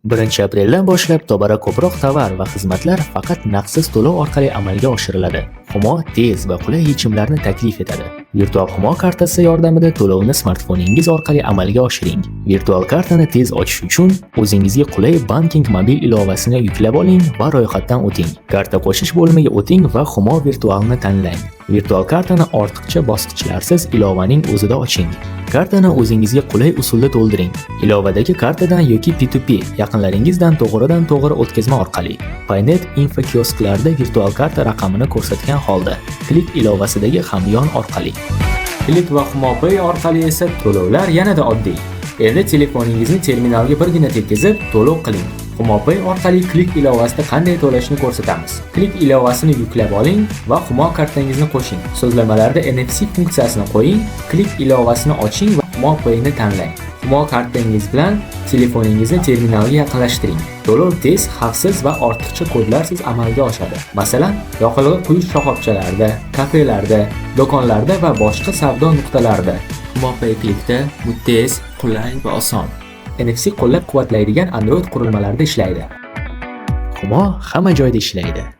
1-apreldan boshlab tobora ko'proq tovar va xizmatlar faqat naqdsiz to'lov orqali amalga oshiriladi. Humo tez va qulay yechimlarni taklif etadi. Virtual Humo kartasi yordamida to'lovni smartfoningiz orqali amalga oshiring. Virtual kartani tez ochish uchun o'zingizga qulay banking mobil ilovasini yuklab oling va ro'yxatdan o'ting. Karta qo'shish bo'limiga o'ting va Humo Virtualni tanlang. Virtual kartani ortiqcha bosqichlarsiz ilovaning o'zida oching. Kartani o'zingizga qulay usulda to'ldiring. Ilovadagi kartadan yoki P2P yaqinlaringizdan to'g'ridan to'g'ri o'tkazma orqali. Paynet infokiosklarda virtual karta raqamini ko'rsatgan holda Click ilovasidagi hamyon orqali. Click va Humo Pay orqali esa to'lovlar yanada oddiy. Endi telefoningizni terminalga birgina tekkizib to'lov qiling. Humo Pay orqali Click ilovasida qanday to'lashni ko'rsatamiz. Click ilovasini yuklab oling va Humo kartangizni qo'shing. Sozlamalarda NFC funksiyasini qo'ying, Click ilovasini oching va Humo Payni tanlang. Humo kartangiz bilan telefoningizni terminalga yaqinlashtiring. To'lov tez, xavfsiz va ortiqcha kodlarsiz amalga oshadi. Masalan, yoqilg'i quyish shoxobchalarida, kafelarda, do'konlarda va boshqa savdo nuqtalarida. Humo Pay Clickda bu tez, qulay va oson. NFC qo'llab-quvvatlaydigan Android qurilmalarida ishlaydi. Humo hamma joyda ishlaydi.